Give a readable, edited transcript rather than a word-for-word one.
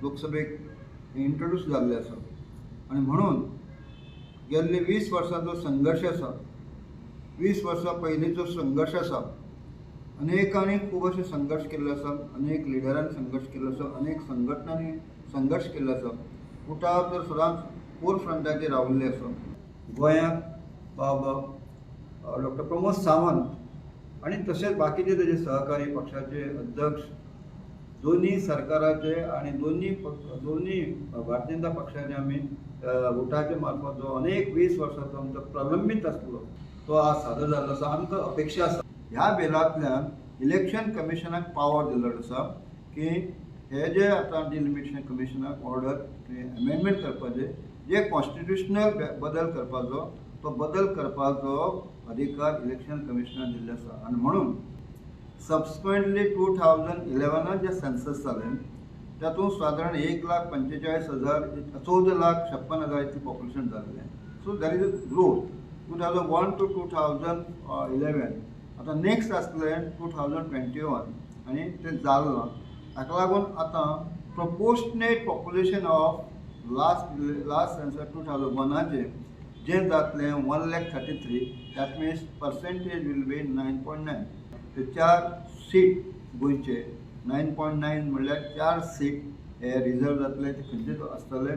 लोकसभेक introduce जाल्लें आसा. आनी म्हणून गेल्ले 20 वर्सांचो संघर्श आसा, 20 वर्सां पयलींचो संघर्श आसा, अनेकांनी खूब अशे संघर्श केल्ले आसा, अनेक लिडरांनी संघर्श केल्लो आसा, अनेक संघटनांनी संघर्श केल्लो आसा. उठाव तर सदांच फोर फ्रंटाचेर राविल्ले आसा. गोंयांत बाबा डॉक्टर प्रमोद सावंत आनी तशेंच बाकीचे तेजे सहकारी पक्षाचे अध्यक्ष, दोन्ही सरकाराचे आनी दोन्ही भारतीय जनता पक्षाचे आमी उठाचे मार्फत जो अनेक 20 वर्सांचो आमचो प्रलंबीत आसलो तो आज सादर जाल्लो आसा. आमकां अपेक्षा आसा, ह्या बिलांतल्यान इलेक्शन कमिशनाक पावर दिल्लो आसा की हे जे आतां डिलिमिटेशन कमिशनाक ऑर्डर अमेंडमेंट करपाचे, जे कॉन्स्टिट्युशनल बदल करपाचो, तो बदल करपाचो अधिकार इलेक्शन कमिशनाक दिल्लो आसा. आनी म्हणून सबसिक्वेंटली 2011नान जे सेन्सस जालें, तातूंत सादारण 1,45,000, 14,56,000 इतलें पॉप्युलेशन जाल्लें. So there is a growth 2001 to 2011. आतां नेक्स्ट आसलें 2021 आनी तें जालें ना. ताका लागून आतां proportionate population of last census 2001आचें जें जातलें 1,33,000, that means percentage will be 9.9. ते चार सीट गोंयचे, 9.9 म्हणल्यार चार सीट हे रिजर्व जातले, ते खंयचे आसतले.